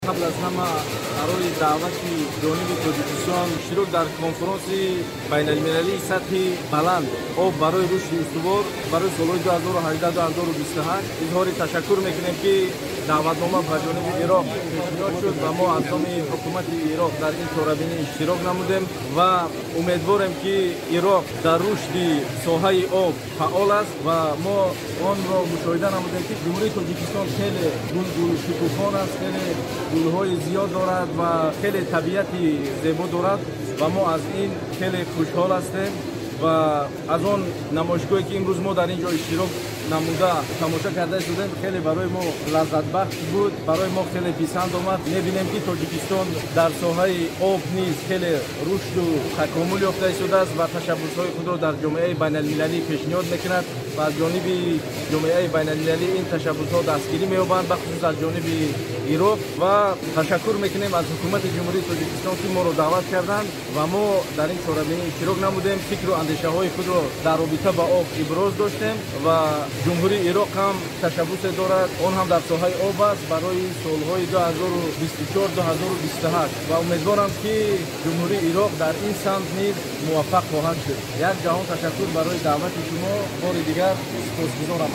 Қабл аз ҳама барои даъвати ҷониби Тоҷикистон иштирок дар конфронси байналмилалии сатҳи баланд «Об барои рушди устувор» барои солҳои 2018-2028 изҳори ташаккур мекунем, ки даъватнома ба ҷониби Ироқ пешниҳод шуд ва мо аз номи ҳукумати Ироқ дар ин чорабинӣ иштирок намудем ва умедворем, ки Ироқ дар рушди соҳаи об фаъол аст. Ва мо онро мушоҳида намудем, ки Ҷумҳурии Тоҷикистон хеле гулгулшукуфон аст, хеле гулҳои зиёд дорад ва хеле табиати зебо дорад ва мо аз ин хеле хушҳол ҳастем. Ва аз он намоишгоҳе, ки имрӯз мо дар ин ҷо иштирок намуда тамошо карда истодем, хеле барои мо лаззатбахш буд, барои мо хеле писанд омад. Мебинем, ки Тоҷикистон дар соҳаи об низ хеле рушду такомул ёфта истодааст ва ташаббусҳои худро дар ҷомеаи байналмилалӣ пешниҳод мекунад ва аз ҷониби ҷомеаи байналмилалӣ ин ташаббусҳо дастгирӣ меёбанд, бахусус аз ҷониби Ироқ. Ва ташаккур мекунем аз ҳукумати Ҷумҳурии Тоҷикистон, ки моро даъват карданд ва мо дар ин чорабинӣ иштирок намудем, фикру андешаҳои худро дар робита ба об иброз доштем. Ва Ҷумҳурии Ироқ ҳам ташаббусе дорад, он ҳам дар соҳаи об аст, барои солҳои 2024-2028 ва умедворам, ки Ҷумҳурии Ироқ дар ин самт низ муваффақ хоҳад шуд. Як ҷаҳон ташаккур барои даъвати шумо, бори дигар сипосгузорам.